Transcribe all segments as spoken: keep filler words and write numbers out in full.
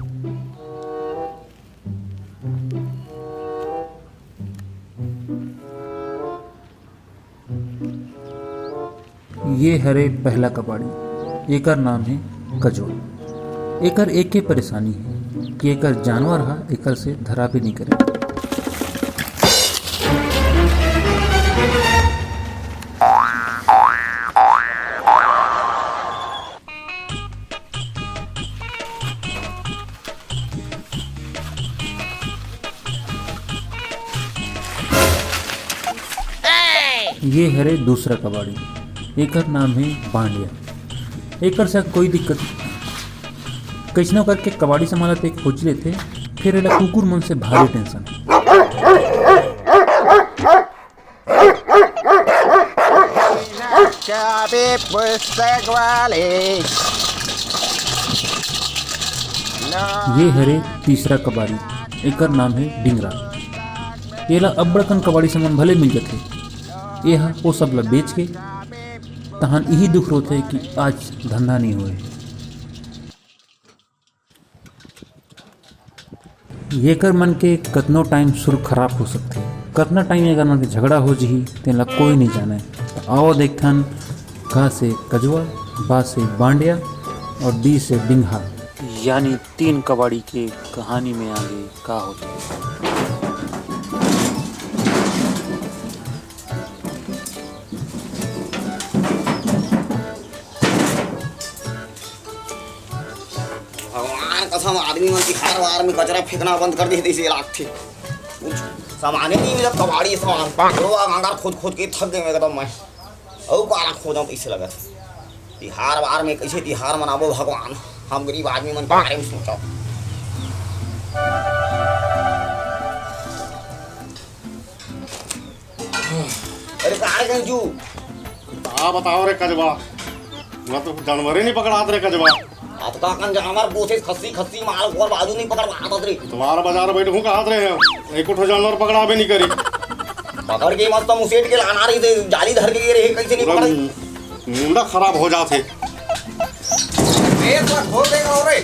ये हरे पहला कबाड़ी, एकर नाम हे कजवा। एकर एके परेशानी हे कि एकर जानवर ह एकर से धराबे नइ करे। ये हरे दूसरा कबाड़ी, एकर नाम हे बांडिया। एकर से कोई दिक्कत, कइसनो करके कबाड़ी संभालत एक खोज लेथे, फिर एला कुकुर मन से भारी टेंशन। चाबी पुस्तक वाले। ये हरे तीसरा कबाड़ी, एकर नाम हे डिंगरा। एला अब्बड़ कन कबाड़ी सामान भले मिल जथे, एहा ओ सब ला बेच के तहान इही दुख रोथे कि आज धंधा नइ होए। येकर मन के कतनो टाइम सुर खराब हो सकथे, कतना टाइम येकर मन के झगड़ा हो जही, तेन ला कोई नइ जानय। त आओ देखथन, क से कजवा, ब से बांडिया और डी से डिंगहा, यानी तीन कबाड़ी के कहानी में आगे का होथे। भगवान कसम, आदमी मन तिहार वार में कचरा फेंकना बंद कर दे, तइसे लागथे। कुछ सामाने नइ मिलत, कबाड़ी सामान। रोआ गांगर खोज खोज के थक गए एकदम मैं। अउ काला खोजम, तइसे लगत। तिहार वार में कइसे तिहार मनाबो भगवान, हम गरीब आदमी मन के बारे में सोचो। अरे का रे गंजू? का बताओ रे कजवा, मैं तो जानवरे नइ पकड़ात रे कजवा। अतका कन जानवर पोसे, खस्सी, खस्सी माल ओकर बाजू नइ पकड़वात रे। तुम्हारा बाजार बैठ हूँ कहत रहे हैं, एको ठो जानवर पकड़ाबे नइ करी। पकड़ के मस्त मुसेट के लाना रही थे, जाली धर के ये रहे, कइसे नइ पूरा पकड़े? मुंडा खराब हो जाथे। ए, तो खोल देगा और रे।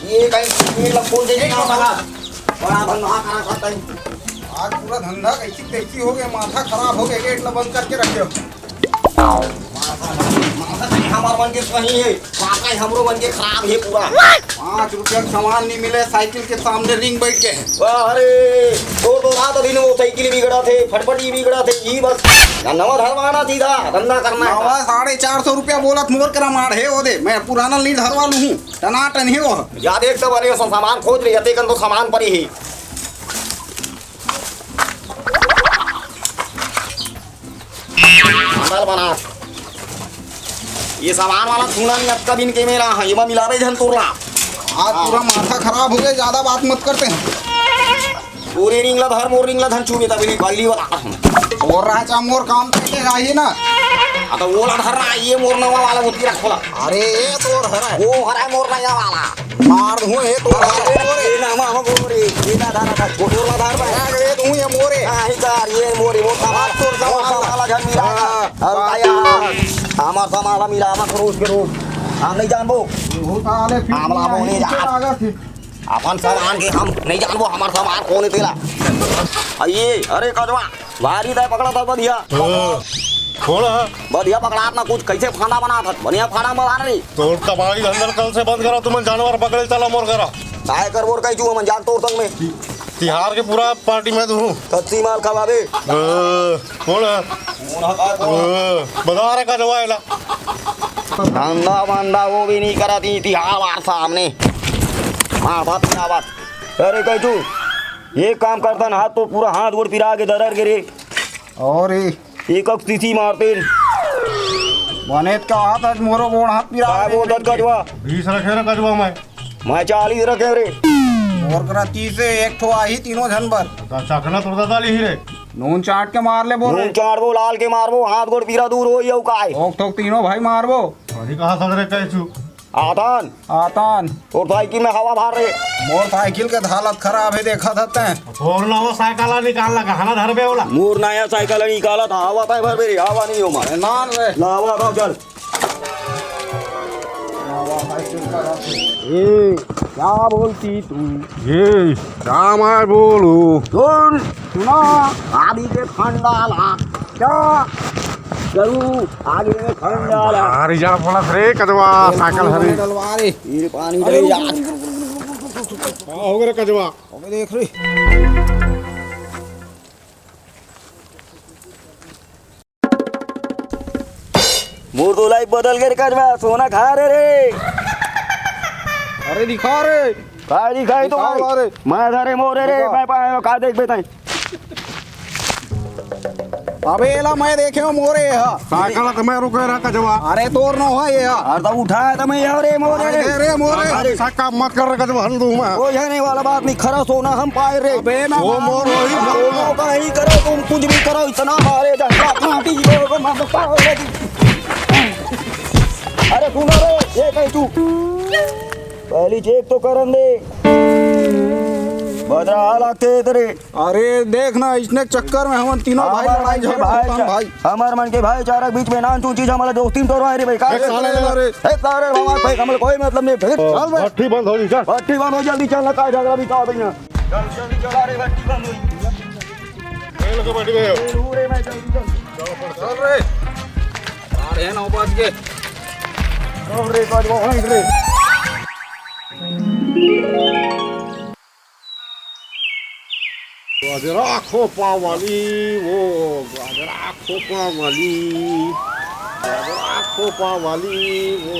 ये कहीं ये लग खोल देगा ना साला। बड़ा धंधा करा करता है। आज पूरा धंधा कइसे तइसे हो गया, माथा खराब हो गया, गेट ला बंद करके रखे हो। माथा, माथा नहीं हमार मन के सही है, माथा ही हमरो मन के खराब है पूरा। पाँच रुपया के सामान नहीं मिले, साइकिल के सामने रिंग बैठ गए। अरे, तोर तो रात दिन वो साइकिल बिगड़ा थे, फटफटी बिगड़ा थे, ई बस। नवा धरवाना सीधा, धंधा करना है। नवा साढ़े चार सौ रुपया बोलत मोर करा मार हे, ओ दे, मैं पुराना नहीं धरवा लूँ, टनाटन ही वो। या देख तो बने, सामान खोज ले, या तेकन तो सामान पड़ी ही। मसाला बना। ये सामान वाला छूना नहीं, अतका दिन के मेरा है, ये मैं मिलावे झन तोरला। आज पूरा माथा खराब हो गया, ज्यादा बात मत करते हैं। पूरे रिंगला धर, मोर रिंगला धन चूमे तभी पहली बता हम। और राजा मोर काम करके रही ना। आ तो वो ला धर रहा, ये मोर नवा वाला बुद्धि रखोला। अरे ये तोर हरा है। वो हरा मोर नया वाला। मार दूं ये तोर हरा है मोरे। ये ना मामा मोरे, ये ना धारा का छोटो ला धार में। अरे तू ये मोरे। हाँ, ही धार, ये मोरे, वो सामान, मार तोर वो सामान। सामान वाला घर मिला। हाँ, और हाँ। आया, हमार सामान वाला मिला, हमार रोज के रोज। हम नहीं जानबो। वो साले फिर आमला नहीं बोले नीचे यार। लागत है। अपन सामान के हम नहीं जानबो, हमार सामान कौन है तेला। आ ये, अरे कजवा, भारी तय पकड़ा था बढ़िया। हाँ, कौन है? बढ़िया पकड़ा ना कुछ, कैसे फांदा बना था, बढ़िया फांदा बना रही। तो कबाड़ी धंधर कल से बंद करा, तुमन जानवर पकड़े चला मोर करा। काय कर बोर कहीं चुआ मन जाग तोर संग में। ति-, तिहार के पूरा पार्टी में तू। कच्ची माल खवाबे। हाँ, कौन है? कौन है, काय कौन है? हाँ, बता रहे कजवा एला। धंधा वंधा वो भी नहीं करत, ई तिहार वार सामने। माथा पिरावत। अरे कैचू, एक काम करता ना, हाथ तो पूरा हाथ गोड़ पिरा के दरर के रे। और ये एक अक सीसी मारते। बने का हाथ आज मोरो गोड़ हाथ पिरा काय दे। बोलत कजवा? बीस रखे रे कजवा मैं। मैं चालीस रखे रे। मोर करा तीस है, एक ठो आही तीनों झन बर। तो चखना तोर दादा ली ही रे। नून चाट के मार ले बोल नून रे। चाटबो, लाल के मारबो, हाथ गोड़ पीरा दूर होई अउ काय? ठोक ठोक तीनों भाई मारबो। वही कहा था रे कैचू। आतान। आतान। तोर साइकिल में हवा भर रे। मोर साइकिल के हालत खराब है, देखा था तैं। तोर नवा साइकिल निकाल लगा, हना धरबे ओला। मोर नया साइकिल निकाला था, हवा तय भर मेरी, हवा नहीं हो मार। नान रे। लावा था चल। ए, क्या बोलती तू? ए, क्या मैं बोलूं? सुन, सुना, आदि के फंडा ला। क्या करूं? आदि के फंडा ला। अरे यार, बोला रे कजवा, साइकिल हरे। डलवा रे। ये पानी अरे, डल जा। रुक, रुक, रुक, रुक, रुक, रुक, रुक, रुक। हाँ, हो गया रे कजवा। अबे देख रे। मोर तो लाइफ बदल गे रे कजवा, सोना खा रे रे। अरे दिखा रे। का दिखाई तो दिखाओ भाई? रे। मैं धरे मोरे रे, दिखा। मैं पाए का देख बेटा। अबे एला मैं देखे हो मोरे हा। साइकिल त मैं रुके रहा कजवा। अरे तोर नो है ये हा। अरे तो उठाया था मैं यार रे मोरे अरे रे। दे रे मोरे। अरे साका मत कर रे कजवा हल दूं मैं। वो जाने वाला बात नहीं, खरा सोना हम पाए रे। अबे ना वो मोर वही सोना का ही करो, तुम कुछ भी करो, इतना मारे डंडा काटी लोग मत पाओ रे। अरे सुनो रे, ये कहीं तू पहली चेक तो करन दे। बदरा हाल आके तेरे अरे देख ना, इसने चक्कर में हमन तीनों भाई हमर लड़ाई मन के झगड़ा भाई होता हम चा-, भाई। हमर मन के भाईचारा के बीच में नान चून चीज हमला दोस्ती में तोड़वा रे भाई, का ए, साले रे, रे। ए, सारे भगवान भाई, हमला कोई मतलब नहीं, फिर चल बे। भट्टी बंद हो गई, चल। भट्टी बंद हो, जल्दी चल ना, का झगड़ा भी का हो गया। चल, जल्दी चला रे, भट्टी बंद हो गई। ए, लोग बैठ गए हो। ए, रू रे, मैं जल्दी चल। चल रे। साढ़े नौ बज गए। चल रे, बज गए, रे। गाजरा खोपा वाली, वो गाजरा खोपा वाली, गाजरा खोपा वाली, वो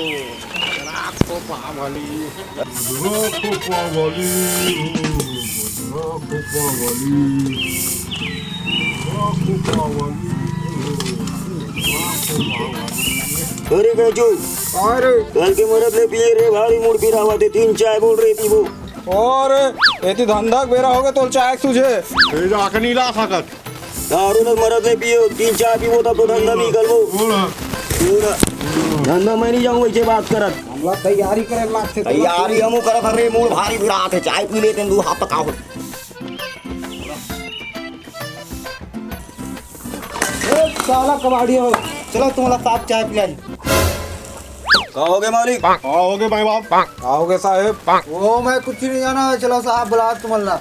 गाजरा खोपा वाली, गाजरा खोपा वाली, वो गाजरा खोपा वाली, गाजरा खोपा वाली, वो गाजरा खोपा वाली। अरे गजू, अरे कल के मरद ले पिए रे भारी मूड पिरावा दे, तीन चाय बोल रे पीबो। और एती धंधा के बेरा होगे, तोर चाय के सूझे। ए, जाके नहीं ला सकत। दारू न मरद ले पियो, तीन चाय पीबो तब तो धंधा में निकलबो। बोला। तू ना, धंधा में नहीं जाऊँ, ऐसे बात करत। हमला तैयारी करे लागथे। तैयारी हमू करत हन रे, मूड भारी बिरात हे, चाय पी लेते हैं, दू हाथ तक आओ। ए, साला कबाड़ी हो, चलो तुम्हाला साफ चाय पिलाई। का होगे मालिक? का होगे माई बाप? का होगे साहेब? वो मैं कुछ नहीं जाना, चलो साहब बुला तुम्हाला।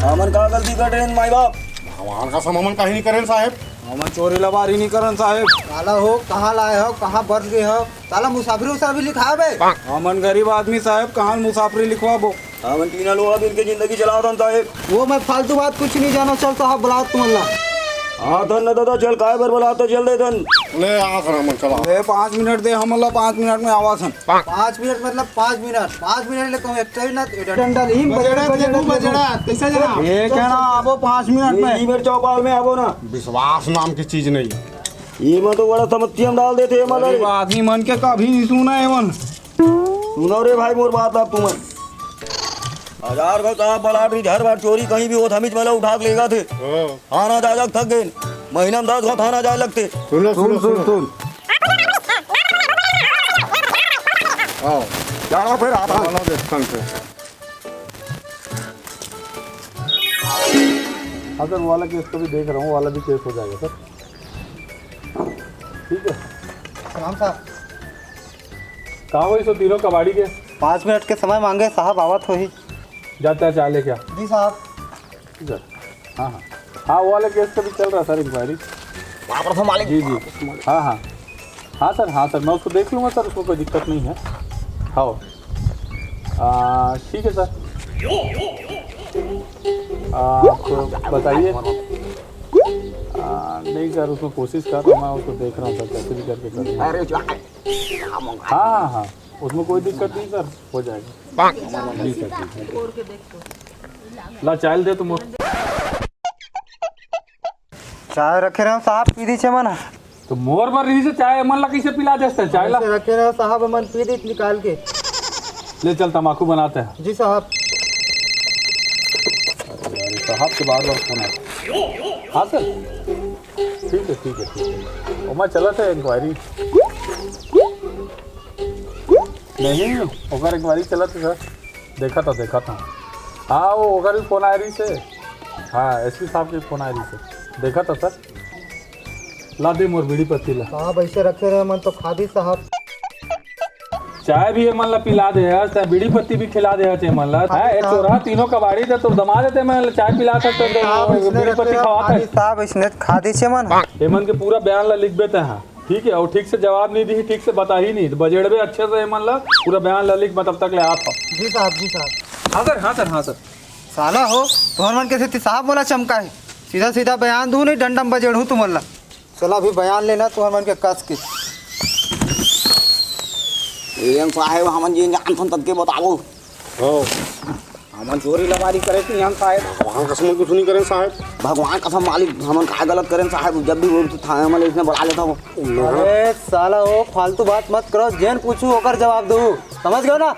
हमन का गलती कर रहे हैं माई बाप? हमार का सममन कहीं नहीं करें साहेब। हमन चोरी लबारी नहीं करन साहेब। साला हो, कहाँ लाए हो, कहाँ बरस गए हो? साला मुसाफिरी उसाफिरी लिखा बे। हमन गरीब आदमी साहेब, कहाँ मुसाफिरी लिखवाबो? हमन तीना लोग इनके जिंदगी चलावत हन साहेब। वो मैं फालतू बात कुछ नहीं जाना, चल साहब बुलाओ तुमन ला। हाँ धन न दादा, चल काय बर बुलात हस, चल दे धन। ले आ सर हमन चला। ले पाँच मिनट दे हमन ला, पाँच मिनट में आवा सन। पाँच मिनट मतलब पाँच मिनट, पाँच मिनट ले कहूँ एक ही ना, डंडा नहीं बजड़ा, बजड़ा, बजड़ा, बजड़ा। कैसे जना? ये क्या ना आबो पाँच मिनट में। ये मेरे चौपाल में आबो ना। विश्वास नाम की चीज नहीं। ये में तो बड़ा समस्या में डाल देते हैं गरीब मदर। आदमी मन के कभी नहीं सुना है मन। सुनो रे भाई मोर बात आप तुमन। हजार घाव साहब बलाट रही, घर बार चोरी कहीं भी होत हमीच मला उठा के लेगा थे। हाँ। थाना जाए लग थक गए। महीना में दस घाव थाना जाए लगते। सुनो, सुन, सुनो, सुन, सुनो। सुन। आओ। जाओ फिर आप। चलो, देखते हैं। हाँ सर, वो वाला केस को भी देख रहा हूँ, वो वाला भी केस हो जाएगा सर। ठीक है। प्रणाम साहब। कहाँ होई सो तीनों कबाड़ी के? पाँच मिनट के समय मांगे साहब, आवत होही। जाता है, चाय लेके आ। जी साहब। जी सर। हाँ, हाँ। हाँ, वो वाले केस का भी चल रहा सर इंक्वायरी। वहाँ पर था मालिक। जी, जी। हाँ, हाँ। हाँ सर, हाँ सर, मैं उसको देख लूँगा सर, उसमें कोई दिक्कत नहीं है। हाँ। आ, ठीक है सर। आ, आप बताइए। आ, नहीं सर, उसमें कोशिश कर रहा हूँ मैं, उसको देख रहा हूँ सर, कैसे भी करके कर लूँगा। अरे, जो है, हम हाँ, हाँ, हाँ, उसमें कोई दिक्कत नहीं सर, हो जाएगा। जी सर, ठीक है। ला, चाय ल दे तुम। चाय रखे रहे हो साहब, पी दी छे मना। तो मोर बर रही से चाय, मन ला कैसे पिला देते हैं चाय ला? ऐसे रखे रहे हो साहब, मन पी दी निकाल के। ले चल, तमाकू बनाते हैं। जी साहब। अरे साहब के बार बार फोन आता है। हाँ सर, ठीक है, ठीक है, ठीक है। ओमा चलत है इंक्वायरी। नहीं, ओकर इंक्वायरी चलत है सर। देखा था, देखा था। हाँ, वो ओकर भी फोन आए रही से। हाँ, एसपी साहब के फोन आए रही से। देखा था सर। ला दे मोर बीड़ी पत्ती ला। साहब ऐसे रखे रहे, मन तो खा दी साहब। चाय भी एमन ला पिला दे हस, तैं बीड़ी पत्ती भी खिला दे हस एमन ला। हाँ, ये चोरहा तीनों कबाड़ी दे, तोर दमाद हे, ते एमन ला चाय पिला सकते, तो साहब, इसने बीड़ी पत्ती रखे खवात खादी है। साहब, इसने खादी छे मन। एमन के पूरा बयान ला लिखबे तैं, हाँ, ठीक है, और ठीक से जवाब नहीं दी, ठीक से बता ही नहीं, तो बजेड़बे अच्छे से एमन ला, पूरा बयान ला लिख, मैं तब तक ले आत हूँ। जी साहब, जी साहब। हाँ सर, हाँ सर, हाँ सर। साला हो, तोहर मन के सेती साहब मोला चमका है। सीधा सीधा बयान दू, नहीं डंडम बजेड़हूँ तुमन ला। चला अभी बयान लेना तुहर मन के कस के। एएम साहेब, हमन जेन जानथन ततके बताबो। हो। हमन चोरी लबारी करे थे एएम साहेब। भगवान कसम कुछ नहीं करें साहेब। भगवान कसम मालिक, हमन काय गलत करें साहेब? जब भी वो थाने में इसने बुला लेता हो। अरे साला, वो फालतू बात मत करो, जेन पूछू ओकर जवाब दो, समझ गए ना?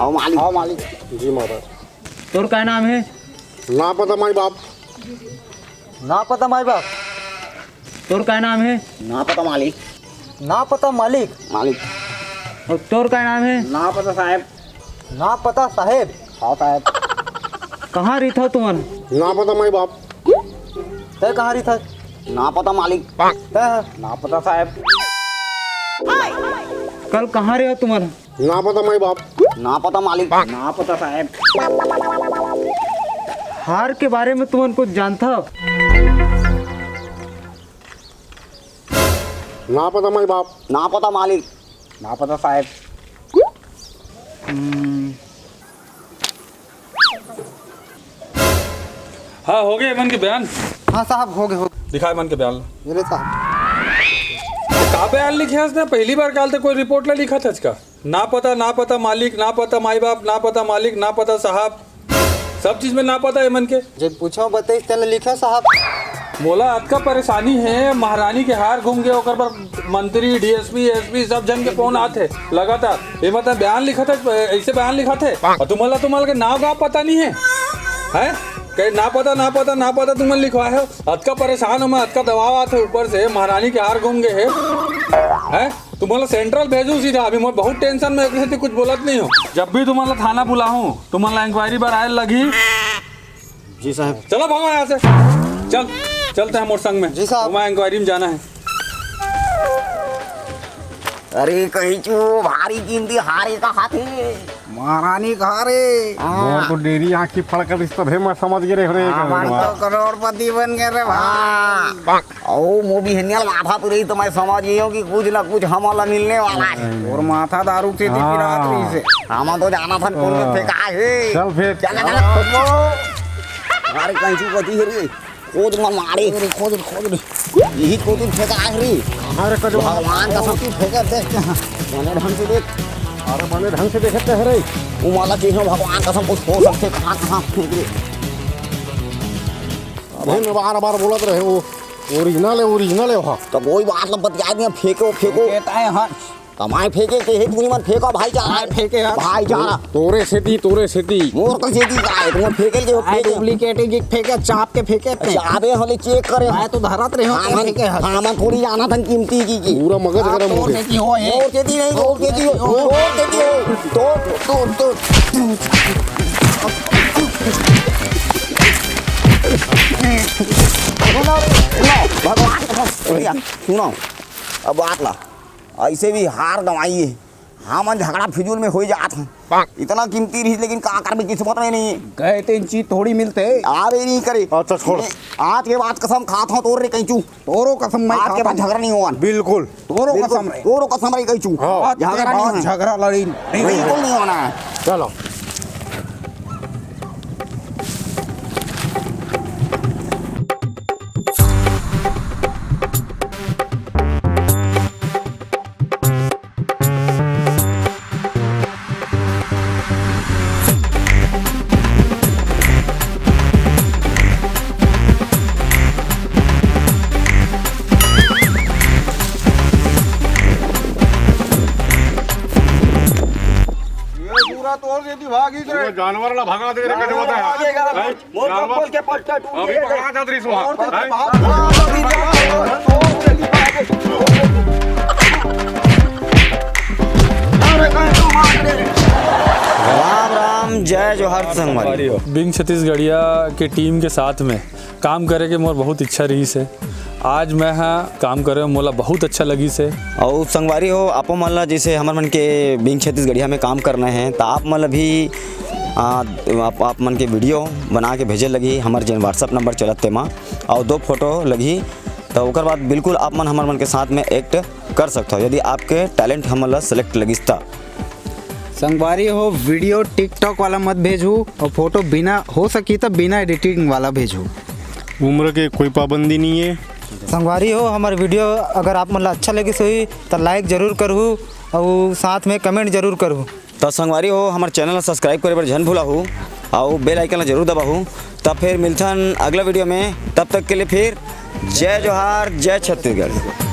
आओ मालिक। आओ मालिक। जी महाराज। तोर का नाम है? ना पता माई बाप। ना पता माई बाप। तोर का नाम है? ना पता मालिक। ना पता मालिक। मालिक। और तोर का नाम है? ना पता साहेब। ना पता साहेब। हाँ साहेब। कहाँ रहिथव तुमन? ना पता माई बाप। तय कहाँ रहिथस? ना पता मालिक। तय? ना पता साहेब। कल कहाँ रहे हो तुमन? ना पता माई बाप। ना पता मालिक। ना पता साहेब। हार के बारे में तुमन कुछ जानथव? ना पता माई बाप। ना पता मालिक। ना पता साहेब। हम्म। हाँ, हो गए एमन के बयान। हाँ साहब, हो गए, हो गए। दिखा एमन के बयान। ये ले साहब। का बयान लिखे हस ना? पहली बार काल ते कोई रिपोर्ट ला लिखत हस का? ना पता, ना पता मालिक, ना पता माई बाप, ना पता मालिक, ना पता साहब। सब चीज में ना पता एमन के। जेन पूछो बताइस, तेन लिखो साहब। मोला अतका परेशानी है, महारानी के हार घूम गए, ओकर बर मंत्री, डीएसपी, एसपी सब झन के फोन आत हे लगातार। ये मतलब बयान लिखत हे, ऐसे बयान लिखत हे। और तुम्हारा, तुम्हारा के नाव गाँव पता नहीं है, हैं? कहीं ना पता, ना पता, ना पता तुमन लिखवाए हो। अतका परेशान हो मैं, अतका दबाव आत हे ऊपर से, महारानी के हार घूम गए है, हैं? तुम्हारा सेंट्रल भेजू सीधा, अभी मैं बहुत टेंशन में, एकरे सेती कुछ बोलत नहीं हो। जब भी तुम्हारा थाना बुलाहूँ, तुम्हारा इंक्वायरी बर आए लगी। जी साहब। चलो भागो यहाँ से, चल, चलते हैं मोर संग में। जी साहब। मैं इंक्वायरी में जाना है। अरे कहीं चू भारी कीमती हार हे का खाथे? महारानी कहा रे। हाँ। मोर तो डेरी आँखी फड़कत रिहिस तभे मैं समझ गे रे रे। हाँ, हमन तो करोड़पति बन गए रे भाई। हाँ। ओ, मोर बिहनिया माथा पिराइस तो मैं समझ गे हूँ कि कुछ ना कुछ हमन ला मिलने वाला है। और माथा दारू से हाँ। पिरात रहिस हे। हमन तो जानथन कोन में हाँ। फेंका हे। चल फिर। चल, चल, चल। अरे कहीं चू कती है रे। खोद मत मारे। खोद रे, खोद रे, खोद रे। यही खोद रे, फेंका आखिरी। अरे, कजवा। भगवान कसम। तू फेंका देख। बने ढंग से देख। अरे, बने ढंग से देखे ते हरे। वो माला के हो, भगवान कसम, कुछ हो सकथे, कहाँ, कहाँ फेंक दे। अबे मैं बार-बार बोलत रहे, वो ओरिजिनल है, ओरिजिनल है, हाँ। तो कोई बात ना, बतिया दिया, फेंको, फेंको। कहता है, हाँ। कमाए फेंके के हे, तुमन फेंको भाईचारा। कमाए फेंके हस। भाईचारा। तोरे सेती, तोरे सेती। मोर कइसे दी काय? तुमन फेंके के हो, काय फेंके। डुप्लीकेट ही फेंके, चाप के फेंके ते। अच्छा, अबे होले चेक करे। मैं तो धरत रहे हो, हाँ, फेंके हस। हाँ, मैं थोड़ी जानथन कीमती की, की। पूरा मगज हाँ, गरम हो तोर गया। सेती हो, ए। तोर सेती नहीं, तोर सेती हो, तोर सेती हो। तोर, तोर, तोर। सुनो, सुनो, भगवान कसम, सुनो, अब बात ला। ऐसे भी हार गंवाई हे। हमन झगड़ा फिजूल में होई जात हे। इतना कीमती रहिस, लेकिन का करबे, किस्मत में नहीं हे। गए तेन चीज थोड़ी मिलथे। आवे नहीं करे। अच्छा, छोड़। मैं आज के बाद कसम खात हूँ तोर रे कैंचू। तोरो कसम मैं आज के खाता बाद हूँ। झगड़ा नहीं होवन। बिल्कुल। तोरो बिल्कुल। कसम रे। तोरो कसम रे कैंचू। हाँ। आज के झगड़ा नहीं बाद होवन। झगड़ा लड़ी नहीं। बिल्कुल नहीं होना है। चलो। ये पूरा तोड़ देती भागी से। पूरा जानवर ला भगा दे रे, कटे होता है। भागेगा। हैं? मोर जानवर चप्पल के पट्टा टूट अभी गया। पकड़ा जात रहिस वहाँ। और तो हैं? बात राम राम, जय जोहार संगवारी। बिंग छत्तीसगढ़िया के टीम के साथ में काम करे के मोर बहुत इच्छा रहिस हे। आज मैं हा काम करे, मोला बहुत अच्छा लगिस हे। अउ संगवारी हो, आपो मन ला, जैसे हमर मन के Being Chhattisgarhia में काम करना है, तो आप मन ला भी आ, आप, आप मन के वीडियो बना के भेजे लगी हमर जेन WhatsApp नंबर चलत तेमा, अउ दो फोटो लगी, तो ओकर बाद बिल्कुल आप मन हमर मन के साथ में एक्ट कर सकते हो, यदि आपके टैलेंट हमन ला सेलेक्ट लगिस ता। संगवारी हो, वीडियो TikTok वाला मत भेजू और फोटो बिना, हो सकी तो बिना एडिटिंग वाला भेजू। उम्र के कोई पाबंदी नहीं है। संगवारी हो, हमर वीडियो अगर आप मन ला अच्छा लगिस होही, तो लाइक जरूर करहू और साथ में कमेंट जरूर करहू। तो संगवारी हो, हमर चैनल ला सब्सक्राइब करे बर झन भुलाहू, अउ बेल आइकन ला जरूर दबाहू। तब फिर मिलथन अगला वीडियो में, तब तक के लिए फिर जय जोहार, जय छत्तीसगढ़।